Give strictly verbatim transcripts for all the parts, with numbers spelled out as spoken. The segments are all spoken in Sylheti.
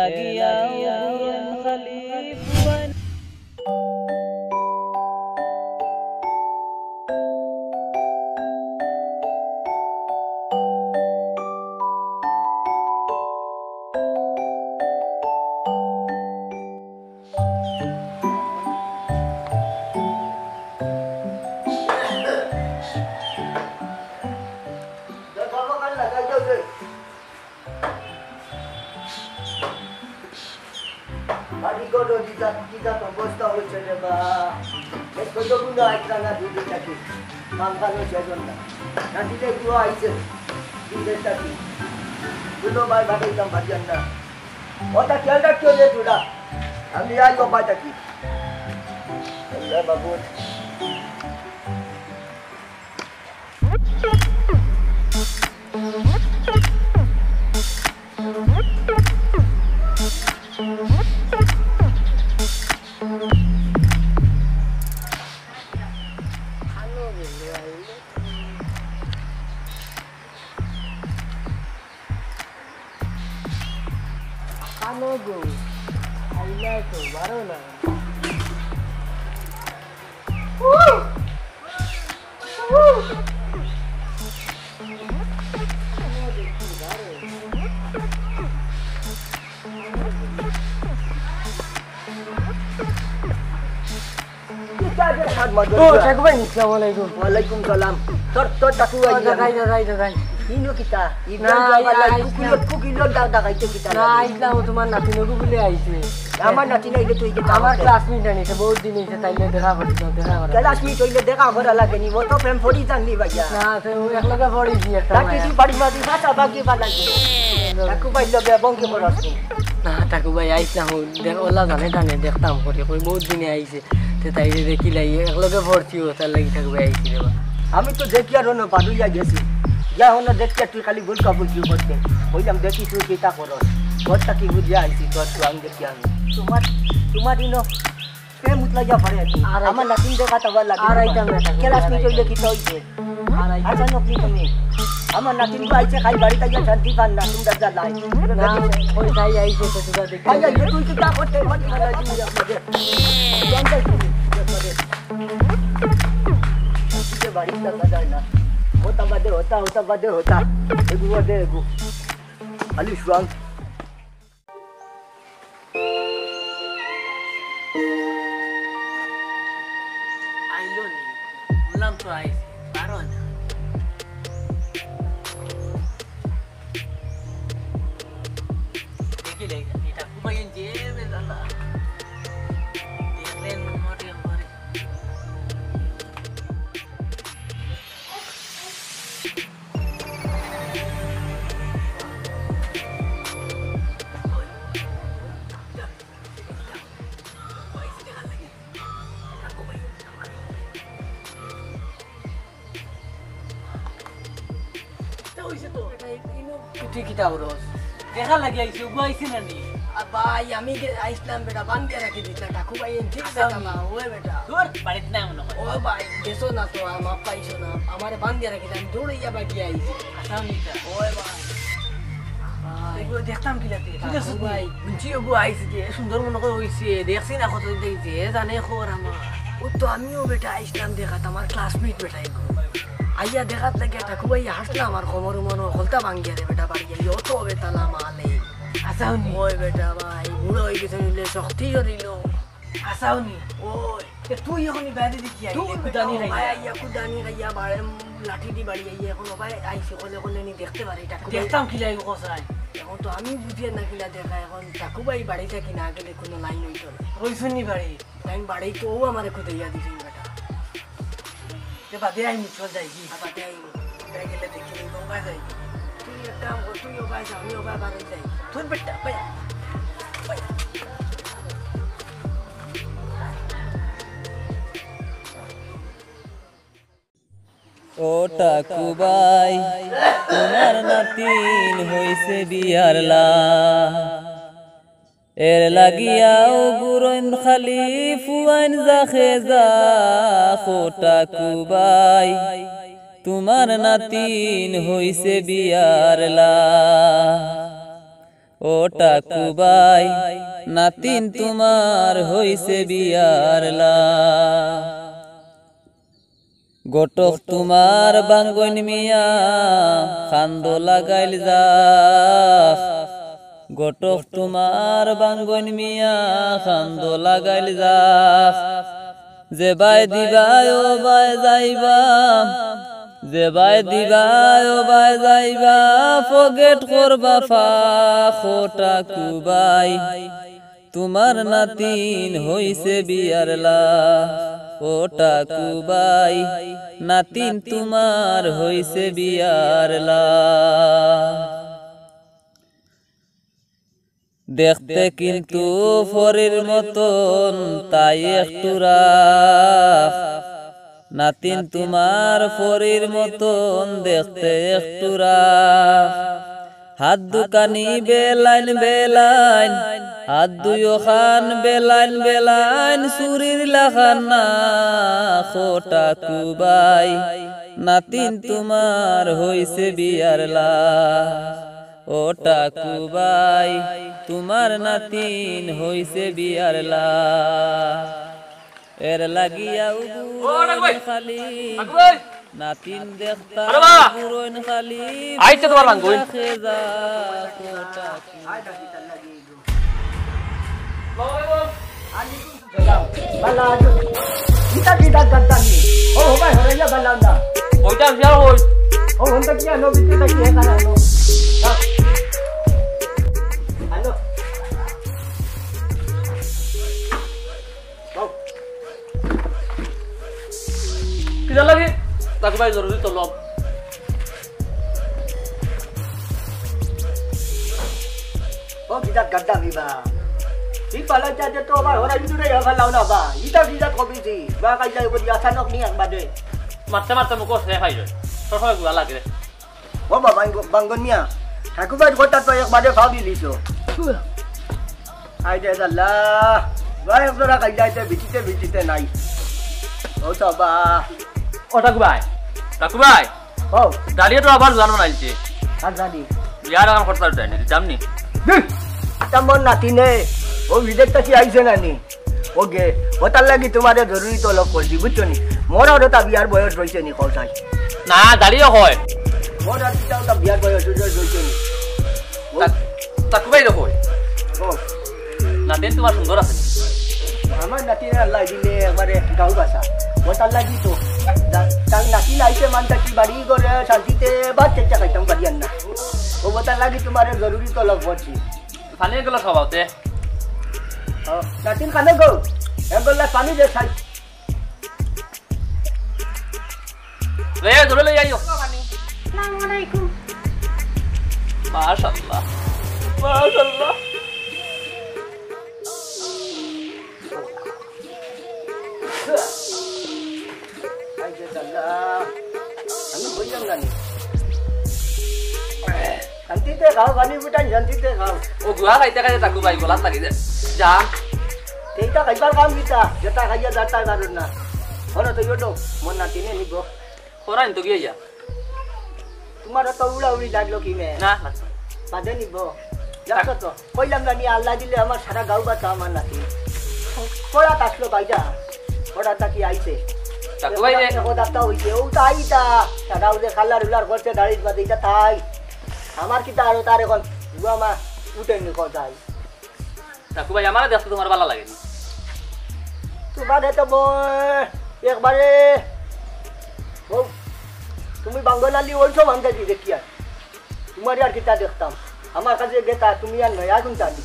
লাগিয়া উগুরইন খালি ফুয়াইন। বাড়ি ঘর দিতা, দিতা তো অবস্থা অইছে রে বা। এক কত গুণ আইতরা না দুধ থাকি। কাম কাজ অইছে জন না। না দিলে একটু আইছে। দুধ থাকি। দুলো ভাই বাড়ি কাম বাড়ি না। ওটা খেয়াল রাখিও রে তোরা। আমি আই বাবা থাকি। আল্লাহ বাবু। কানো গো, আইলা তো, বারো না। ও, ঠাকু ভাই, আসসালামু আলাইকুম। ওয়ালাইকুম সালাম। তোর, তোর ঠাকু ভাই। ও, দাদা, দাদা, দাদা। ইনো কিতা? না, ইব্রাহিম ভাই, আবার আইস না। কুকিলর, কুকিলর দা-, দাগাইতে কিতা না, লাগে? আইসলাম, ও তোমার নাতিনগু বলে আইছে। আমার নাতিন আইলে তুই কিতা আমার করতে? Classmate আনিছে, বহুত দিন অইছে, তাইলে দেখা করতে, দেখা করতে। Classmate অইলে দেখা করা লাগে নি, ও তো প্রেম পড়ি জানলি ভাইয়া। না, তো ও এক লগে পড়ি দি একটা তাকে মায়া। কি বাড়ি মাটি ভাষা বাকি বানাই। ঠাকু ভাই লগে বঙ্গি করাস নি। না, ঠাকু ভাই, আইসলাম, ও দেখ, ওলা জানে টানে দেখতাম করি, কই বহুত দিনে আইছে। তে তাইরে দেখিলাই, এক লগে পড়ছি ও, তার লাগি ঠাকু ভাই আইছি রে বা। আমি তো দেখি আর অন্য বাড়ুইয়া গেছি। যা অন্য দেখতে তুই খালি বলকা বলকি করতে। কইলাম, "দেখি তুই কিতা করস?" ঘরটা কি বুঝিয়া আইছি, তোর তো আমি দেখি আমি। তোমার, তোমার ইনো প্রেম উতলাইয়া পারে আর কি। আর আমার নাতিন দেখা তো ভালা লাগে। আর আইতাম না ঠাকু ভাই। Classmate অইলে কিতা অইছে? আর আইতাম আচ্ছা, নকলি তুমি। আমার নাতিন তো আইছে, খাই বাড়িত আইয়া শান্তি পান না, তুমি দাদা লাই। না, ওই তাই আইছে তো তোরা দেখতে। ভাই, আইলে তুই কিতা করতে? মাটি ফালা দিবি আপনাদের। জানতাই তুমি, আপনাদের। আজকে বাড়িত থাকা যায় না। ওটা বাদে ওটা, ওটা বাদে ওটা। এগু বাদে এগু। খালি সুয়াং। আইলো নি? বললাম তো আইছে, পারো না। দেখি, দেখি, এটা ঘুমাইয়েন যে বেজালা। দেখলেন মোটামুটি একবারে। তুই কিতা করস? দেখা লাগি আইছে, উগু আইছে না নি? আ, ভাই, আমি গে-, আইসলাম বেটা, বান্ধিয়া রাখি দিস না, ঠাকু ভাই, এন ঠিক আচ্ছা, বেটা না, ওই বেটা। তোর বাড়িত নাই মনে হয়। ও ভাই, গেছো না তো, আ, মাফ পাইছো না, আমারে বান্ধিয়া রাখি দিস, আমি দৌড়াইয়া বাগিয়া আইছি। আচ্ছা, আমি এটা। ওই ভাই। ভাই। এগুলো দেখতাম কি লাগতে? ঠিক আছে, ঠাকু ভাই। বুঝছি, ওগু আইছে যে, সুন্দর মনে করে হইছে, দেখছি না কত দিন দেখছি, এ জানে খবর আমার। ও তো আমিও বেটা আইসলাম দেখাত, আমার classmate বেটা এগু। আইয়া দেখাত লাগে, ঠাকু ভাই হাসলাম, আমার কোমর উমর হকলতা ভাঙ্গিয়া রে বেটা, বাড়ি গিয়া, অত হবে তালা মালে। আচ্ছা, উনি। ওই বেটা ভাই, বুড়া হয়ে গেছে নিলে শক্তি জড়িল। আচ্ছা, উনি। ওই। এ, তুই এখন এই বাইরে দেখি আইলে, তুই বেটা, কুদানি ও খাইয়া। ভাই আইয়া কুদানি খাইয়া, বাড়ে লাঠি দি বাড়ি আইয়া, এখন ও ভাই আইসি, কলে কলে নি দেখতে পারে, ঠাকু ভাই। দেখতাম কিলা এই কথা। এখন তো আমি বুঝিয়ার না কিলা দেখা, এখন ঠাকু ভাই বাড়ি থাকি না গেলে কোনো লাইন হইতো না। রইছুনি বাড়ি। তাই বাড়ি তো ও আমারে খুদাইয়া দিছইন বেটা। তে বাদে আইমু, চল যাই কি? আ, বাদে আইমু। যাই গেলে দেখি নি, গঙ্গা যাই। তুই এক কাম কর, তুই ও ভাই যা, আমি ও ভাই বাড়ি যাই। তোর বেটা, ভাই, ভাই। ও ঠাকু ভাই, তোমার নাতিন হইছে বিয়ার লা। এর লাগিয়াও গুরইন খালি ফুয়াইন জাখে জাখ। ও ঠাকু ভাই, তোমার নাতিন হইছে বিয়ার লা। ও টাকু ভাই, নাতিন তুমার হইছে বিয়ার লাখ। ঘটক তুমার বাঙ্গন মিয়া, কান্দো লাগাইল যাখ। ঘটক তুমার বাঙ্গন মিয়া, কান্দো লাগাইল যাখ। যেবায় দিবায় অবায় যাইবা, যেবায় দিবায় অবায় যাইবা, ফগেট করবা ফাখ। ও টাকু ভাই, তুমার নাতিন হইছে বিয়ার লাখ। ও টাকু ভাই, নাতিন তুমার হইছে বিয়ার লাখ। দেখতে কিন্তু পরীর মতন তাই একটুরা, নাতিন তুমার পরীর মতন দেখতে একটুরা। হাত দুখানি বেলাইন বেলাইন, হাত দুইওখান বেলাইন বেলাইন, চুরির লাখান নাখ। ও টাকু ভাই, নাতিন তুমার হইছে বিয়ার লাখ। ও টাকু ভাই, তুমার নাতিন হইছে বিয়ার লাখ। এর লাগিয়া ও টাকু ভাই, খালি টাকু ভাই। নাতিন দেখতা আরে বাবা। পুরন খালি আইছে তুমার বাঙ্গন। ভালা আছো? ইতা কিতা গাদ্দানি? ও, ও ভাই, হরে ইয়া ভালা না। ওইটা বিয়ার হই। ও, হন্তা কি আনো, বিতে কি হে কারা আনো? হ্যাঁ। হ্যালো। বাবু। কিতা লাগে? টাকু ভাই জরুরি তলব। ও, কিতা গাদ্দা বিবা। কি পালা যা যে তো আবার হরা ইন্দুরে ইয়া ভালা না বা। ইতা কিতা কবি দি। বা কাই যাই বলি আচানক নি একবারে। মারতে মারতে মুখো সে খাই যায়। সব সময় গুয়া লাগে। ও বাবা, বাঙ্গন মিয়া, ঠাকুরবাড়ির কথা তো একবারে ফাউল দিলিছো। আই রে আল্লাহ, ভাই আপনারা খাই যাইতে বিচিতে বিচিতে নাই। ও তো বা। ও টাকু ভাই, টাকু ভাই, ও। দাঁড়িয়ে তো আবার জানো না ইলছে। আর জানি। ইয়ার এখন খরচা উঠায় নি, দিতাম নি। ধুর, তা মোর নাতিনে, ও বিদেশ থাকি আইছে না নি? ওকে, ওটার লাগি তোমারে জরুরি তলব করছি, বুঝছো নি? মোর আরো তা বিয়ার বয়স রইছে নি, কও চাই। না, দাঁড়িয়ে হয়। মোর আর কিতাও তা বিয়ার বয়স রইছে নি। ও। তা, তা কুবাই দেখো। ও। নাতিন তোমার সুন্দর আছে নি? আমার নাতিন আল্লাহ দিলে একবারে গাঁও বাসা। ওটার লাগি তো। তা-, তার নাতিন আইছে মানটা কি বাড়ি করে শান্তিতে ভাত চেষ্টা খাইতাম পারি আর না। ও ওটার লাগি তোমারে জরুরি তলব করছি। পানি এগুলো খাওয়াও তে। ও, নাতিন কানে গো, এক গ্লাস পানি দে খাই। রে, ধরে লই আইও। আসসালামু আলাইকুম। মাশাআল্লাহ। মাশাআল্লাহ। আই যে আল্লাহ। আমি বললাম না নি। শান্তিতে খাও, পানি ফুটাই শান্তিতে খাও। ও গুয়া খাইতে খাইতে থাকো ভাই, গলাত লাগি যায়। যা। এইটা খাইবার কাম কিতা? যেটা খাইয়া যাতাই পারুন না। হলো তো ইয়ে লোক, মন না তিনে নিব। খরাইন তো গিয়া যা। তোমার তো উড়া উড়ি লাগলো কি মে? না, লাগছে না। বাদে নিব। যাচ্ছ তো? কইলাম না নি, আল্লাহ দিলে আমার সারা গাঁও বাতা আমার নাতি। পড়াত আসলো বাইটা। পড়াটা কি আইছে? তা কই রে? দেখো দাঁতটা হইছে। ও তো আইতা। সারা উদে খাল্লার উলার করছে দাড়ির বাদে, এটা তাই। আমার কিতা আরো তার এখন বুয়া মা উঠেনি কোথায়? তা কুবাই, আমারে দেখতে তোমার ভালো লাগেনি? তোমারে তো ব-, একবারে, ও, তুমি বাঙ্গলালি ওই সব আনতে কি দেখি আর? তোমারে আর কিতা দেখতাম? আমার কাছে গেতা, তুমি আর নয়া কোনটা আনতে?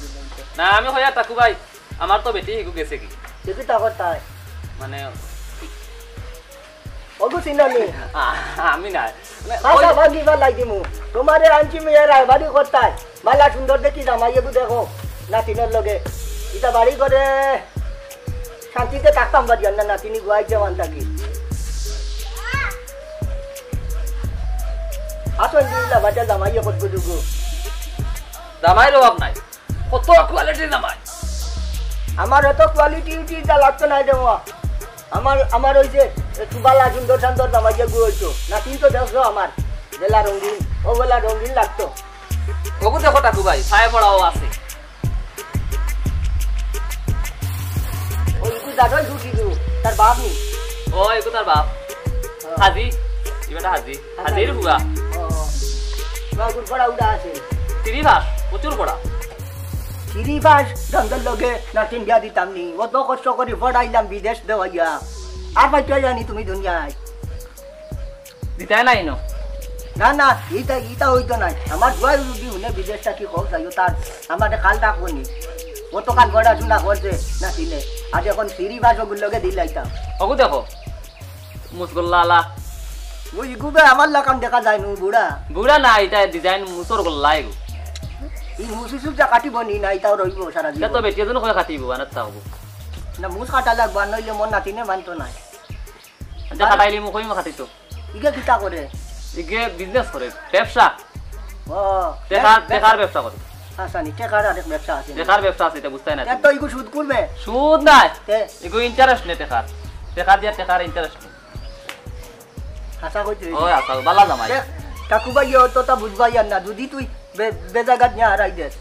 না, আমি হইয়া তা কুবাই, আমার তো বেটি হিগু গেছে কি? দেখি তা করতায়। মানে, অগু চিননি? আ-, আমি না। মানে, বাসা ওই ভাগি বালাই দিমু। তোমারে আনছি মেয়ে রায়বাড়ি করতায়। মালা সুন্দর দেখি জামাই এগু দেখো, নাতিনর লগে। ইটা বাড়ি করে শান্তিতে থাকতাম পারি না, নাতিনি গুয়াই জওয়ান থাকি। আসো, আলহামদুলিল্লাহ, বাচ্চা জামাই এখন বুঝুগু। জামাইর অভাব নাই। কত কোয়ালিটি জামাই। আমার অত কোয়ালিটি উটি ইটা লাগতো না রে বাবা। আমার, আমার ওই যে একটু বালা সুন্দর সুন্দর জামাই যে গু হইতো। নাতিন তো দেখছো আমার। বেলা রঙিন, ও বেলা রঙিন লাগতো। ওগু দেখো টাকু ভাই, ছায়া পড়াও আছে। ওই ইগু দাদা, ইগু কিগু? তার বাপ নি? ও, ইগু তার বাপ। হ্যাঁ। হাজি, ইবাটা হাজি। হাজি। হাজির ফুয়া। ও, ও। বাবুর পড়া উঠা আছে। তিরি পাস, প্রচুর পড়া। তিরি পাস, জঙ্গল লগে নাতিন বিয়া দিতাম নি। অত কষ্ট করি পড়াইলাম বিদেশ দেওয়াইয়া। আর পাইতে জানি তুমি দুনিয়ায়। দিতায় নাই ন? না, না, ইটা, ইটা অইতো নায়। আমার জোয়াই যদি হুনে বিদেশ থাকি কও যাইও তার, আমারে কাল ডাকবো নি। অত কাল পড়াশোনা করছে নাতিনে। আজ এখন তিরি পাস ওগুর লগে দিলাইতাম। ওগু দেখো, মুসগল্লা আলা। ওই ইগু বে আমার লাখান দেখা যায় নু, বুড়া। বুড়া না, ইটা design মুসর গল্লা ইগু। ই মুসি সুজা কাটিব নি না, ইটাও রইব সারা ইটা তো জীবন। বেটি এজন কয়ে কাটিব, আনার থাকবো। না, মুস কাটা লাগবো, আর নইলে মোর নাতিনে মানতো নায়। আচ্ছা, কাটাইলি মুখ হইমা খাতি তো। ইগে কিতা করে? ইগে business করে, ব্যবসা। ও, টেকার, ব্যবসা। টেকার ব্যবসা করে। আচ্ছা, নি, টেকার আরেক ব্যবসা আছে নি? টেকার ব্যবসা আছে, ইটা বুঝতায় না তে তুমি। তো ইগু সুদ করবে? সুদ নাই। তে? ইগু interest নেই টেকার। টেকা দিয়া টেকার interest নেই। হাছা কইতে। ওই হাছা, বালা জামাই। দেখ, কাকু ভাই, অতটা বুঝবায় আর না। যদি তুই বে-, বেজাগাত নিয়া হারাই দেস।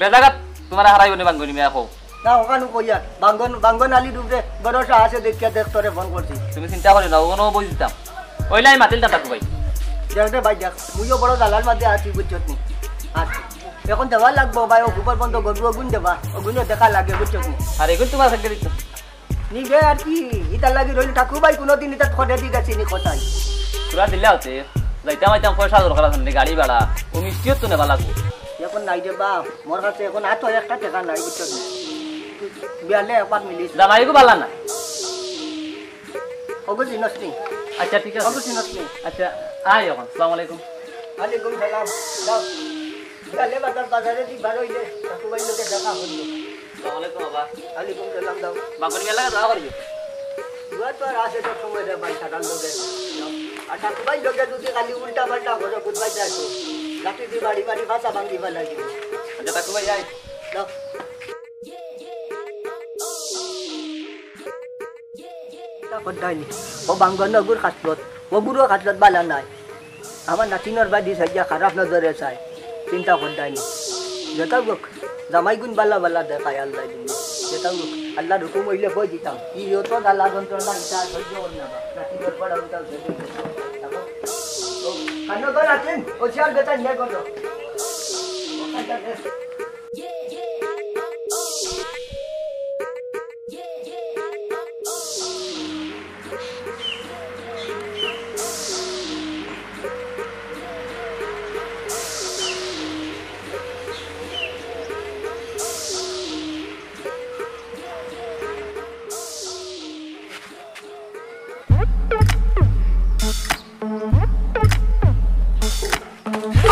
বেজাগাত তোমারে হারাইবো নি বাঙ্গনি মিয়া কও? না, ওখানে কইয়া, বাঙ্গন, বাঙ্গন আলী ডুবরে ভরসা আছে দেখিয়া দেখ তোরে ফোন করছি। তুমি চিন্তা করিও না, ওখানেও বই দিতাম। ওইলাই মাতিল তা টাকু ভাই। দেখ রে ভাই, দেখ, মুইও বড় জ্বালার মাঝে আছি, বুঝছত নি? আর এখন দেওয়া লাগবো ভাই, ও গোবর বন্ধ গরু ওগুন দেবা, ওগুনও দেখা লাগে, বুঝছত নি? আর এগুন তোমার কাছে দিত। নিজে আর কি, ইতার লাগি রইল টাকু ভাই, কোনোদিন ইতা খোঁজে দি গেছি নি কোথায়? তোরা দিলে হতে, যাইতাম আইতাম পয়সা দরকার আছে নি, গাড়ি ভাড়া, ও মিষ্টিও তো নেবা লাগবো। এখন নাই রে বাপ, মোর কাছে এখন আর তো একটা টেকা নাই, বুঝছো নি? বিয়ালে একবার মিলিস। জামাইগু বালা না। ওগো চিনস নি? আচ্ছা, ঠিক আছে। ওগো চিনস নি? আচ্ছা, আয় এখন। আসসালামু আলাইকুম। ওয়ালাইকুম সালাম। যাও। বিয়ালে বাজার, বাজারে দি বার হইলে, টাকু ভাইর লগে দেখা হইল। আসসালামু আলাইকুম বাবা। ওয়ালাইকুম সালাম, দাও। বাগুনি মেলা যাওয়া করিও। দুয়া তো আর আছে সব সময় রে ভাই, সাদার লগে। আর টাকু ভাইর লগে যদি খালি উল্টা পাল্টা করে বুঝবাই যায় তো, লাঠি দি বাড়ি বাড়ি ভাষা ভাঙ্গি ফেলাই দিব। আচ্ছা, টাকু ভাই, আয়। দাও। চিন্তা করতাই নি। ও বাঙ্গন নগুর খাসলত, ও বুড়ো খাসলত বালা নাই। আমার নাতিনর বাড়ি সাইয়া খারাপ নজরে চায়। চিন্তা করতাই নি। যেটা হোক, জামাই গুণ বালা বালা দেখায় আল্লাহ দিলে। যেটা হোক, আল্লাহর হুকুম হইলে বই দিতাম। কি হতো জ্বালা যন্ত্রণা ইটা সহ্য করি না বা। নাতিনর পড়া উঠা সহ্য করি না। ও, কানো গো নাতিন, ও চেয়ার বেটা নিয়ে গেল।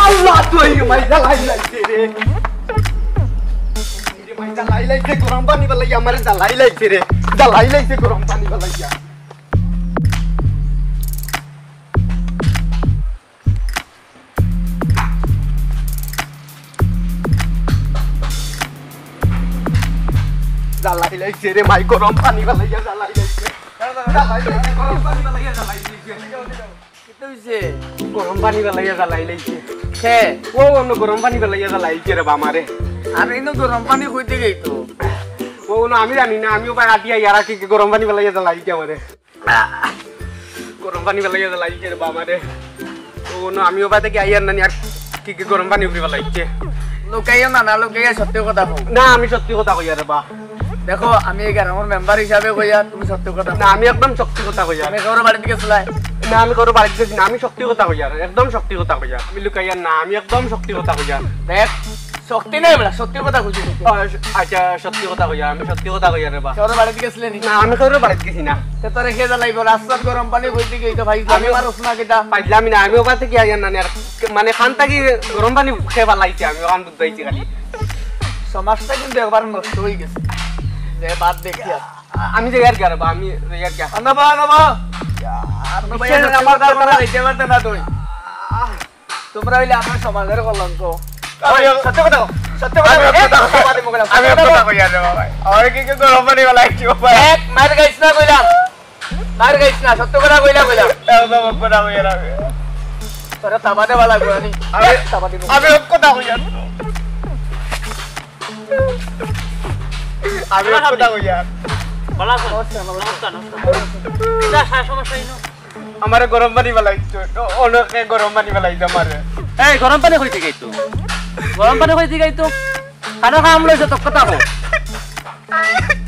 আল্লাহ, তুই রে মাই জ্বালাই লাইছে রে। রে মাই জ্বালাই লাইছে, গরম পানি বালাই আমারে জ্বালাই লাইছে রে। জ্বালাই লাইছে গরম পানি বালাইয়া। জ্বালাই লাইছে রে মাই, গরম পানি বালাইয়া জ্বালাই লাইছে। জ্বালাই লাইছে, গরম পানি বালাইয়া জ্বালাই লাইছে। কিতা অইছে? গরম পানি বালাইয়া জ্বালাই লাইছে। কে? ও অনো গরম পানি বালাইয়া জ্বালাইছে রে বা আমারে। আর ইনো গরম পানি কইতে গেই তো। ও অনো আমি জানি না, আমিও ভাই আটিয়া ইয়ারা কি কি গরম পানি বালাইয়া জ্বালাইছে আমারে। গরম পানি বালাইয়া জ্বালাইছে রে বা আমারে। ও অনো আমিও ভাই দেখি আইয়ার নানি আর কি কি গরম পানি উঠি বালাইছে। লুকাইও না, না লুকাইয়া সত্যি কথা কও। না, আমি সত্যি কথা কইয়ার রে বা। দেখো, আমি এই গ্রামর মেম্বার হিসাবে কইয়ার, তুমি সত্যি কথা না, আমি একদম সত্যি কথা কইয়ার। তুমি কারো বাড়িত গেছিলায়? না, আমি কারো বাড়িত গেছি না, আমি সত্যি কথা কইয়ার, একদম সত্যি কথা কইয়ার। আমি লুকাইয়ার না, আমি একদম সত্যি কথা কইয়ার। দেখ, সত্যি নাই বেটা, সত্যি কথা কইছি। ও, আচ্ছা, সত্যি কথা কইয়ার, আমি সত্যি কথা কইয়ার রে বা। কারো বাড়িত গেছিলে নি? না, আমি কারো বাড়িত গেছি না। তে তোরে কে জ্বালাইবো? রাস্তাত গরম পানি কইতে গেই তো ভাই, আমি পারছ না কিতা? পাইলাম না, আমি ওখান থেকে আইয়ার নানি আর মানে খান থাকি গরম পানি খেয়ে বালাইছে, আমি ওখান দুধ পাইছি খালি। সমাজটা কিন্তু একবার নষ্ট হয়ে গেছে। যে বাদ দেখিয়া। আমি যে ইয়ার গেল বা, আমি যে ইয়ার গেল। আনা বা, আনা বা। আর ভাই, আমার কথা যাইতে পারতে না তুই। তোমরা হইলে আমার সমাজের কলঙ্ক। আমি ওই, সত্য কথা, সত্য কথা আমি বলো। এক কথা কই। এক কথা কইয়ার রে বাবা। আমার কি কি গরম পানি বালাইছি বাবা? এক মার গাইছ না কইলাম। মার গাইছ না, সত্য কথা কইলা কইলাম। একদম কথা কইয়ার আমি। তোরা তাবা দেওয়া লাগবো না নি। আমি, তাবা দিব। আমি এক কথা কইয়ার। আমি এক কথা কইয়ার। ভালা আছো? নমস্কার, নমস্কার। নমস্কার, নমস্কার। যা, সা-, সমস্যা হইল। আমারে গরম পানি বালাইতো। অনেকে গরম পানি বালাইতো আমারে। এই, গরম পানি কই থাকি আইতো? গরম পানি কই থাকি আইতো? কানো কাম লইছো তো কথা কও।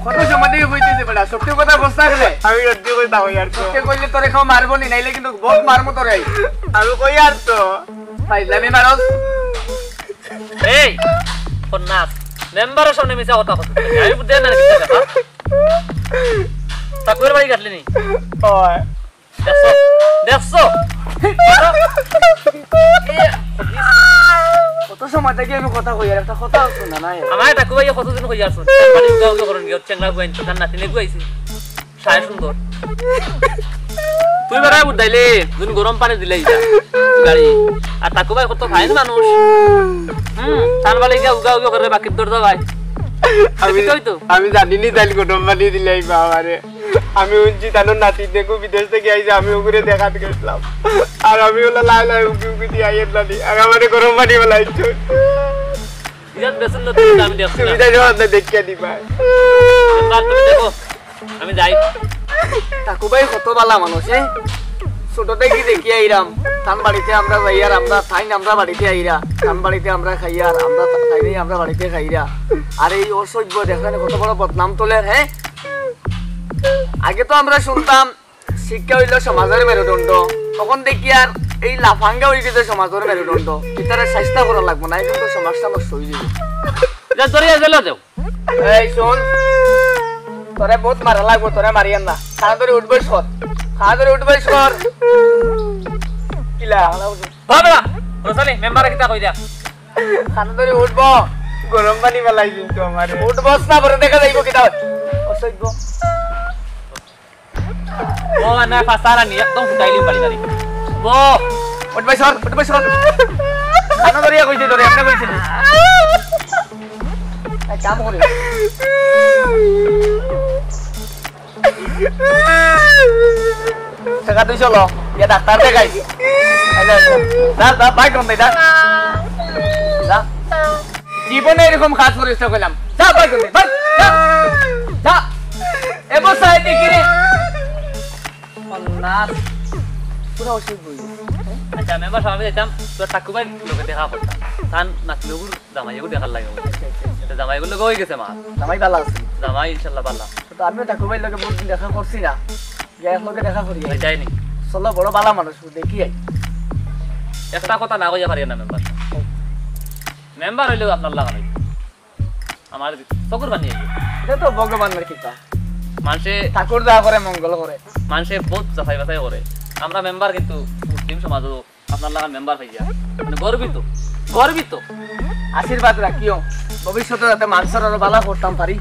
কত সময় থাকি কইতেছি বেটা, সত্যি কথা কস না কেনে? আমি সত্যি কথা কইয়ার তো। সত্যি কইলে তোরে কেউ মারবো নি, নাইলে কিন্তু বহুত মারমু তোরে। আমি কইয়ার তো। ফাইজলামি মারস। এই, কন্যাস, মেম্বারর সামনে মিছা কথা কস। আমি বুঝি না কিতা কথা। ঠাকুরর বাড়ি গেছলি নি? ওই। দেখছো? দেখছো? কত সময় থাকি আমি কথা কইয়ার, একটা কথা হুনো না। আমার ঠাকুর ভাই কতদিন কইয়ার, বাড়ি উগা উগা করইন গিয়া, চেংড়া গুয়াইন, তার নাতিনে গুয়াইছে। সায় সুন্দর। তুই বেড়ায় বুঝাইলে, দুদিন গরম পানি দিলে ইটা। গাড়ি। আর ঠাকুর ভাই কত ফাইন মানুষ। হুম, তান বাড়ি গিয়া উগা উগা করে বাকির দরজা ভাই। আমি, আমি জানি নি তাইলে গরম পানি দিলে এই বাবারে। আমি হুনছি তান নাতিন দেখো বিদেশ থাকি আইছে, আমি ওগুরে দেখাত গেছিলাম। আর আমি ওলা লাই লাই উকি উকি দিয়া আইয়ের নানি। আর আমারে গরম পানি বালাইছে। ইজাত বেসন না তুমি আমি দেখছি না। তুমি তাই জবাব না দেখিয়া দিবা। এবার তুমি দেখো, আমি যাই। ঠাকুর ভাই কত বালা মানুষ, এ? ছোট থাকি দেখি আইরাম। তান বাড়িতে আমরা যাইয়ার, আমরা তাইন আমরা বাড়িতে আইরা। তান বাড়িতে আমরা খাইয়ার, আমরা তা-, তাইন আমরা বাড়িতে খাইরা। আর এই অসভ্য দেখেন কত বড় বদনাম তোলের, হ্যাঁ? আগে তো আমরা শুনতাম শিক্ষা অইলো সমাজর মেরুদণ্ড, অখন দেখিয়ার এই লাফাঙ্গা অই গেছে সমাজর মেরুদণ্ড। ইতারে চেষ্টা করা লাগবো না, এখন তো সমাজটা নষ্ট অই যাইবো। যা, ধরিয়া জেলো যাও। এই শুন, তোরে বহুত মারা লাগবো, তোরে মারিয়ার না। কান ধরি উঠবস কর, কান ধরি উঠবস কর। কিলা? বাবা, রসালি, মেম্বারে কিতা কই দিয়া? কান ধরি উঠবো। গরম পানি বালাই কিন্তু আমারে। উঠবস না, পরে দেখা যাইবো কিতা। অসভ্য। ও না, ফাসারা নি, একদম ফুটাইলি বাড়ি বাড়ি। ও, উঠবস কর, উঠবস কর। কান ধরিয়া কইছি তোরে, আপনি কইছেন। এক কাম করি। টাকা দুইশো ল, ইয়া ডাক্তার দেখাই। যা, যা, বাইক কোন যা। যা। জীবনে এরকম কাজ করিস না কইলাম। যা, বাইক কোন যা, যা। এ বস্তা এটি কিনে। আল্লাহ। পুরা অসুখ হইল। আচ্ছা, মেম্বার সাহেব, আমি যাইতাম, তোর ঠাকুর ভাইর লগে দেখা করতাম। তান নাতি লগুর জামাইগু দেখার লাগি। তো জামাইগুর লগে অই গেছে মা। জামাই বালা আছে? জামাই ইনশাল্লাহ বালা। তো আমিও ঠাকুর ভাইর লগে বহুত দিন দেখা করছি না। গিয়া এক লগে দেখা করি। যাইনি। চলো, বড় বালা মানুষ, দেখি আই। একটা কথা না কইয়া পারি না মেম্বার। মেম্বার অইলেও আপনার লাগানো। আমার চকুর পানি আইছে। ইটা তো ভগবানর কৃপা। মানষে ঠাকুর যা করে মঙ্গল করে। মানষে বহুত যাচাই বাছাই করে। আমরা মেম্বার কিন্তু মুসলিম সমাজও আপনার লাগান মেম্বার পাইয়া মানে গর্বিত, গর্বিত। আশীর্বাদ রাখিও, ভবিষ্যতে যাতে মানষর আরো বালা করতাম পারি।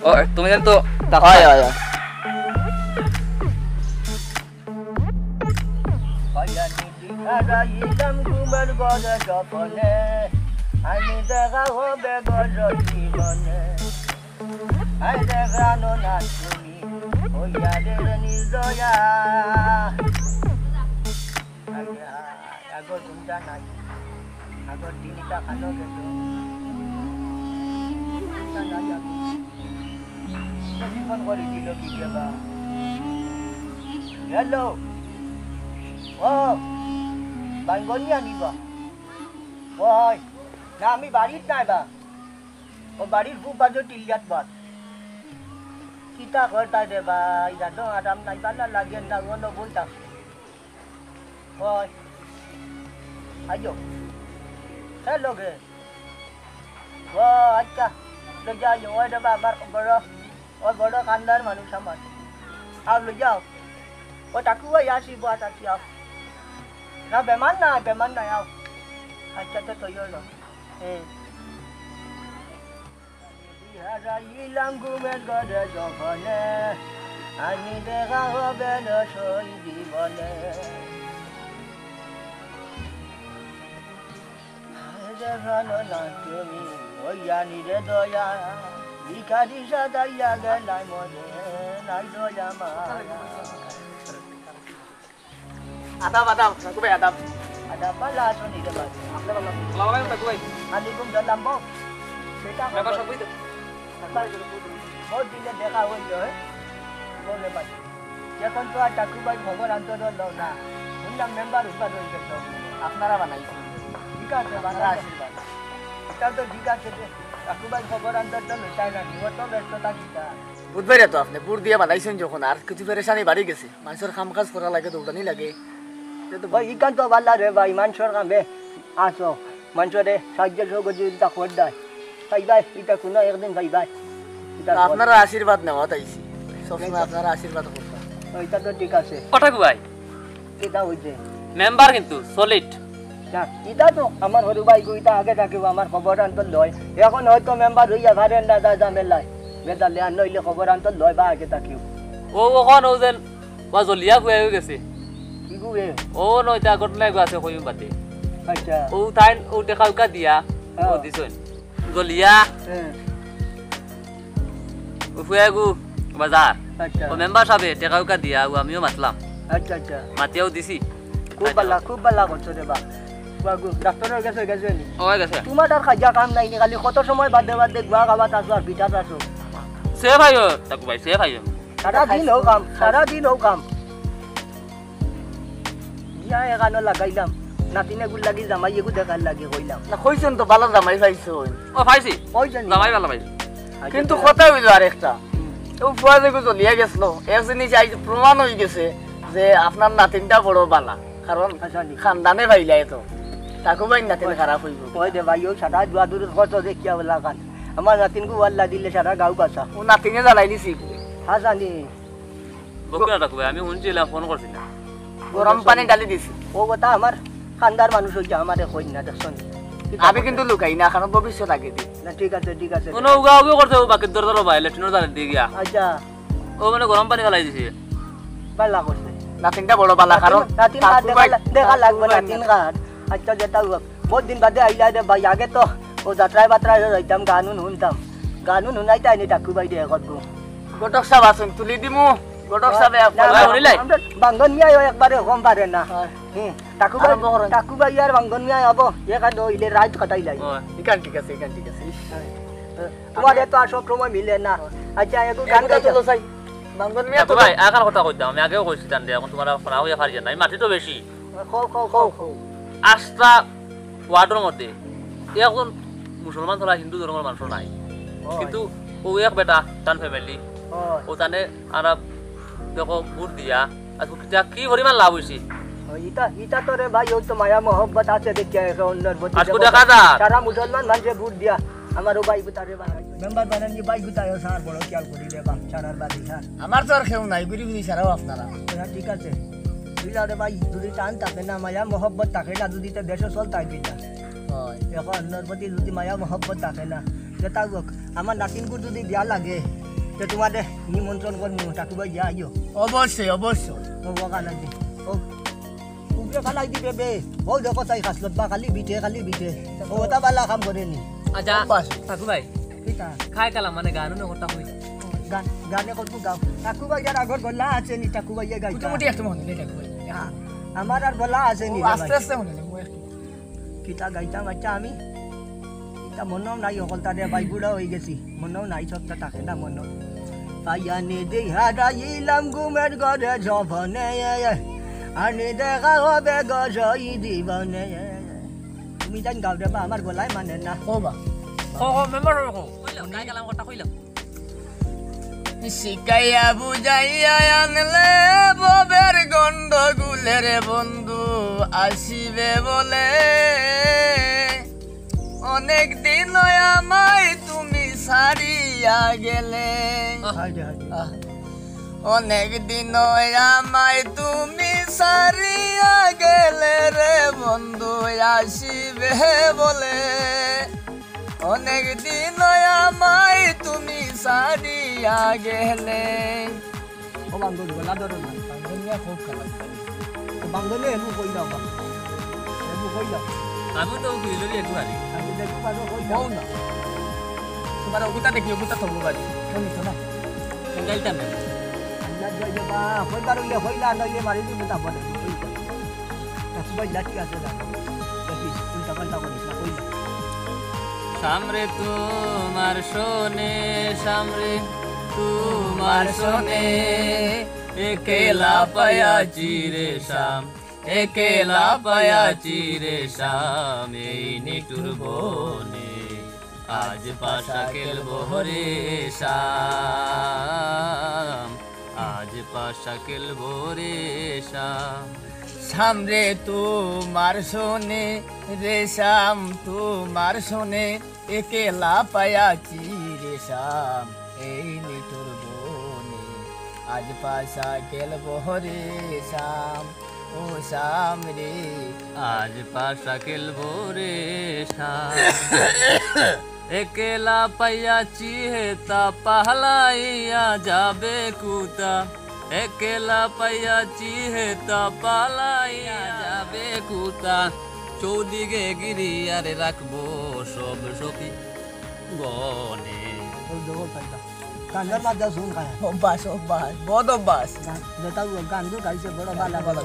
ও, তুমি জানো তো হয়, হয়, হয়। হারাইলাম ঘুমের ঘরে স্বপনে, আমি দেখা হবে গো জীবনে। আই দেখানো না তুমি, হইয়া রে নির্দয়া। আগে আ-, আগর ঘুমটা নাই, আগর দিনটা ভালো গেল। ঘুমটা নাই আগর। টেলিফোন করে দিল কি রে বা? হ্যালো, ও, বাইঙ্গনি আনিবা? ও হয়, না আমি বাড়িত নাই বা। ও বাড়ির খুব বাজে টিলিয়াত বাদ। কিতা করতাই রে ভাই, জানো আরাম নাই, বালা লাগে না, অনো বইতা। ওই, আইও। হ্যালো গে। ও আচ্ছা, লই যাও, ওই রে বা, আমার বড়, ও বড় খানদার মানুষ আমার। আও, লই যাও। ও টাকু ভাই, আসি, বস, আসি, আও। না, বেমার নাই, বেমার নাই, আও। আচ্ছা, তো তৈরি হলো। হুম। হারাইলাম ঘুমের ঘরে স্বপনে, আমি দেখা হবে না সই জীবনে। দেখা না তুমি, ওই আনি রে দয়া, ভিখারি সাজাইয়া গেলাই মনে, নাই দয়া মায়া। আদাব, আদাব, টাকু ভাই, আদাব। আদাব, ভালা আছো নি রে ভাই? আসসালামু আলাইকুম, টাকু ভাই। আলাইকুম সালাম, বউ। বেটা, মেম্বার সাব, কই তো? দিনে দেখা অইলো, হে? বউ রে ভাই। অখন তো আর টাকু ভাই খবর আনতো লও না। হুনলাম মেম্বার উপার অই গেছে। আপনারা বানাইছেন। ঠিক আছে, আপনারা বানাইলে আশীর্বাদ। ইটা তো ঠিক আছে রে। টাকু ভাই খবর আনতো লইতায় না, ও তো ব্যস্ত থাকি তা। বুঝবায় তো আপনে, ভোট দিয়া বানাইছেন যখন, আর কিছু পেরেশানি বাড়ি গেছে। মানষর কাম কাজ করা লাগে, দৌড়ানি লাগে। ইটা তো ভাই, ইখান তো ভালা রে ভাই, মানষর কামে আছো, মানষরে সাহায্য সহযোগিতা করতায়। পাইবায়, ইটা কুনু একদিন পাইবায়। ইটা তো আপনারা আশীর্বাদ নেওয়াত আইছি, সবসময় আপনারা আশীর্বাদ করতা। ইটা তো ঠিক আছে। ও টাকু ভাই, ইটা অইছে। মেম্বার কিন্তু solid। না, ইটা তো আমার হুরু ভাইগু, ইটা আগে থাকিউ আমার খবর আনতো লয়। অখন হয়তো মেম্বার অইয়া পারের না, যা ঝামেলায়। বেজালে আর নইলে খবর আনতো লয় বা আগে থাকিউ। ও অখন ও যেন বা জলিয়া ফুয়াই অই গেছে। কিগু বে? ও নয়টা ঘটনা এগু আছে কইম বাদে। আচ্ছা। ও তাইন ও টেকা উকা দিয়া, ও হ্যাঁ। দিছইন। জলিয়া। হ্যাঁ। ও ফুয়াই এগু বাজার। আচ্ছা। ও মেম্বার সাবে টেকা উকা দিয়া, ও আমিও মাতলাম। আচ্ছা, আচ্ছা। মাতিয়াও দিছি। খুব ভালা, খুব ভালা করছো রে বা। ফুয়াগু, ডাক্তারর গেছে, গেছে নি? ও গেছে। তুমার আর কাজিয়া কাম নাই নি, খালি কত সময় বাদে বাদে গুয়া খাবাত আছো আর পিঠাত আছো। সে ভাই ও, টাকু ভাই, সে ভাই ও। সারা দিন অউ কাম, সারা দিন অউ কাম। বিয়া এখানো লাগাইলাম, নাতিন এগুর লাগি জামাই এগু দেখার লাগি কইলাম। না, কইছইন তো ভালা জামাই পাইছইন। ও, পাইছি। কইছইন নি? জামাই ভালা পাইছি। আচ্ছা, কিন্তু আচ্ছা। কথা অইলো আরেকটা। হুম। ও ফুয়া যেগু জলিয়া গেছলো, এক জিনিস আইজ প্রমাণ অই গেছে যে আপনার নাতিনটা বড় ভালা, কারণ আচ্ছা, নি। খানদানে পাইলায় তো। টাকু ভাইর নাতিন ওই, খারাপ অইবো। ওই দে ভাই, ও সারা দুয়া দূর কত দেখিয়া বলা খান। আমার নাতিনগু আল্লাহ দিলে সারা গাঁও বাসা। ও নাতিনে জ্বালাই দিছি। হ্যাঁ, জানি। বকুল না টাকু ভাই, আমি হুনছিলাম, ফোন করছি না। গরম পানি ঢালি দিছি। ও কথা আমার খানদার মানুষ অইছে, আমারে কইন না, দেখছো নি? আমি কিন্তু লুকাই না, কারণ ভবিষ্যৎ আগে দি। না, ঠিক আছে, ঠিক আছে। কোনো উগা উগি করছে, ও বাকির দরজার ভাই, লেট্রিনর দ্বারে দি গিয়া। আচ্ছা। ও মানে গরম পানি ফালাই দিছে। ভালা করছে। নাতিনটা বড় ভালা, কারণ নাতিন, নাতিন কার টাকু দেখা ভাই, লা-, দেখা টাকু লাগবে, ভাই নাতিন না। কার। আচ্ছা, যেটা হোক। বউত দিন বাদে আইলা রে ভাই, আগে তো ও যাত্রায় বাত্রায় যাইতাম, গান উন হুনতাম। গান উন হুনাইতায় নি টাকু ভাইরে একটগু। ঘটক সাব আছইন, তুলি দিমু। ঘটক সাবে না, আপনারা না, হুনিলাই? আমরা বাঙ্গন মিয়ায় একবারে কম পারে না। হয়। হুম, টাকু ভাই, আরম্ভ করইন। টাকু ভাই আর বাঙ্গন মিয়ায় আবো, এখান অইলে রাইত কাটাইলাই। হয়। ইখান ঠিক আছে, ইখান ঠিক আছে। ইস। হয়। তুমার এত আর সব সময় মিলে না। আচ্ছা, এগু গান এগু গাইতাম। তুলো চাই। বাঙ্গন মিয়া টাকু তুলো। ভাই, আগার কথা কইতাম, আমি আগেও কইছি তানরে, অখন তুমার আর ফারা অইয়া পারি না। এই মাটি তো বেশি। কও, কও, কও, কও। আস্তা ওয়ার্ডর মধ্যে একজন মুসলমান ছাড়া হিন্দু ধর্মর মানুষ নাই। ও। কিন্তু ও এক বেটা, তান family। ও। ও তানে আরা দেখো ভোট দিয়া, আর কিতা কি পরিমাণ লাভ অইছে। ও, ইটা, ইটা তো রে ভাই, ও তো মায়া মহব্বত আছে দেখিয়া একে অন্যর প্রতি আজকে দেখো। দেখা যার। সারা মুসলমান মানষে ভোট দিয়া, আমার ও ভাই তারে বানাই। মেম্বার বানানি ভাই গুতায় সার বড় খেয়াল করি রে বা, সারার বাড়ি সার। আমার তো আর কেউ নাই, ঘুরি ঘুরি সারাও আপনারা। হ্যাঁ, ঠিক আছে। বুঝলা রে ভাই, যদি টান থাকে না, মায়া মহব্বত থাকে না, যদি তো দেশে চলতায় কিতা। হয়। এখন অন্যর প্রতি যদি মায়া মহব্বত থাকে না, যেটা হোক, আমার নাতিনগু যদি বিয়া লাগে, তে তুমারে নিমন্ত্রণ করমু, টাকু ভাই, যা আইও। অবশ্যই, অবশ্যই। ও, ও কানা দি। ও, উপরে ফালাই দিবে বে। ও দেখো তাই খাসলত বা খালি বিটে, খালি বিটে। ও, ওটা বালা কাম করে নি। আচ্ছা, বাস। টাকু ভাই। কিতা? খাই কালা মানে গান উন কথা কই। গান, গানে কত গাও। টাকু ভাই যার আগর গলা আছে নি, টাকু ভাই গাইতা। মোটামুটি একটু মনে নেই টাকু ভাই। হ্যাঁ, আমার আর গলা আছে নি ও, রে আস্তে ভাই। আস্তে মনে নেই, ও একটু। কিতা গাইতাম? আচ্ছা, আমি ইতা মনেও নাই, হকলতা রে ভাই, বুড়া অই গেছি, মনেও নাই, সবটা থাকে না মনো। পাইয়া নি দেই হারাইলাম ঘুমের ঘরে যৌবনে, আনি দেখা হবে গো সেই জীবনে। তুমি জান গাও রে বা, আমার গলায় মানে না। ও বা। ও, ও, মেম্বার, ও, ও। কইলাম, গাই গেলাম, কথা কইলাম। শিখাইয়া বুঝাইয়া আনলে ভবের গন্ডগোলের বন্ধু আসিবে বলে। অনেক দিন আমায় তুমি ছাড়িয়া গেলে। হায় রে, হায় রে। আহ। অনেক দিন আমায় তুমি ছাড়িয়া গেলে রে বন্ধু আসিবে বলে। অনেক দিন আমায় তুমি ছাড়িয়া গেলে। ও বাঙ্গন, গলা ধরো না। বাঙ্গন মিয়া খুব খারাপ। তো বাঙ্গন মিয়া, এমু কই দাও বা। এমু কই দাও। আমি তো উকিল লই একটু আনি। আমি দেখো, বারো কই দাও। কও না। তোমার ওগুতা দেখি, ওগুতা তো বাড়ি। শুনি তো না। সিঙ্গাইলটা নেব। আল্লাহ জয় বা, কই বারো ইলে কই না, নইলে মারি দিব তা বলে। আচ্ছা ভাই, লাঠি আছে না? দেখি, উল্টা পাল্টা করিস না, কই না? সামরে তোমার সনে, সামরে তোমার সনে, একেলা পায়াছি রে শাম, একেলা পায়াছি রে শাম, এই নিঠুর বনে। আজ পাশা খেলবো রে শাম, আজ পাশা খেলবো রে শাম। সামরে তোমার সনে রে শাম, তোমার সনে একেলা পায়াছি রে শাম, এই নিঠুর বনে। আজ পাশা খেলবো রে শাম, ও শাম রে। আজ পাশা খেলবো রে শাম। একেলা পাইয়াছি হেতা পালাইয়া যাবে কুতা, একেলা পাইয়াছি হেতা পালাইয়া যাবে কুতা। চৌদিকে গিরিয়ারে রাখবো সব সখী গণে। ওই দেখো তাইটা। গানর মাঝে শুন খায়। অভ্যাস, অভ্যাস, বদ অভ্যাস। গান, যেটা ও গান তো গাইছে বড় ভালা ভালা।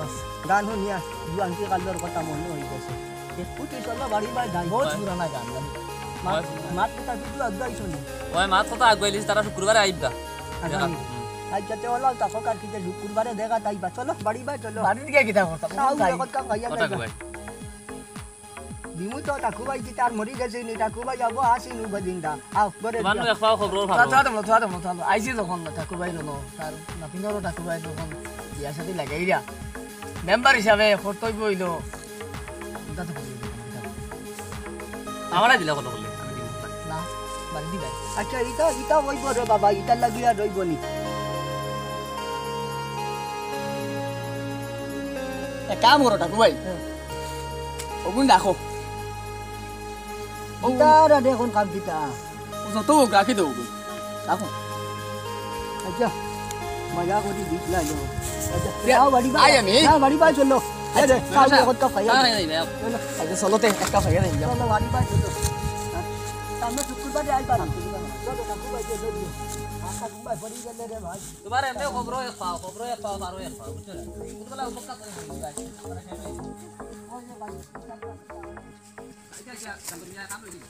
গান শুনিয়া জুয়ানকি কালর কথা মনে হই গেছে। একটু তুই চলো বাড়ি বাই যাই। বহুত পুরানা গান। মাত, মাত কথা কিন্তু আগুয়াই শুনি। ওই মাত কথা আগুয়াইলিস, তারা শুক্রবারে আইবা। আচ্ছা, দেখা। হুম। আচ্ছা, তে ওলা তা ফকার কিতে শুক্রবারে দেখা তাইবা। চলো বাড়ি বাই চলো। বাড়িত গিয়া কিতা করতাম? তাও যাই। কথা কইয়া কথা যাইবা। কই? বিমু তো টাকু ভাই কি তার মরি গেছে নি? টাকু ভাই যাবো আসি নু গদিন দা। আও, ঘরে তোমার যাও। নু এক পাও খবর ভালো। থা, থা, থা, থা, থা, থা। আইছি যখন না টাকু ভাই রনো, তার নাতিনরও টাকু ভাই যখন বিয়া শাদী লাগাইরা, মেম্বার হিসাবে কর্তব্য হইলো। ইটা তো করি দিলাম, ইটা। আমারে দিলা কত করলে? আমি দিমু। না, বাদ দিবাই। আচ্ছা, ইটা, ইটা হইব রে বাবা, ইটা লাগিয়া রইব নি। এক কাম করো টাকু ভাই। হ্যাঁ। ওগুন রাখো। ও ইতার আর এখন কাম কিতা? ও যত হোক, রাখি দেবো গো। রাখো। আচ্ছা, মজা করি দিস না, যাও। আচ্ছা, ইয়া, যাও বাড়ি বাই। আই আমি। যাও বাড়ি বাই, চলো। আচ্ছা, এই রে, আচ্ছা, যাও, আচ্ছা। এখন তো খাইয়া আরে, যাও। এই, এই, এই। চলো। আচ্ছা, চলো তে, একটা খাইয়া যাই, যাও। চলো বাড়ি বাই, চলো। সামনে শুক্রবারে আইবা। চলো, ঠাকুর বাই, চলো। আচ্ছা, ঘুমাই পড়ি গেলে রে ভাই। তোমার এমনি খবরও এক পাও, খবরও এক পাও, বারো এক পাও, বুঝছো না? বুঝতে পারলে উপকার করে দিই, ভাই। ওই যে ভাই, আচ্ছা, আচ্ছা, কাম করে, কাম করে দিই।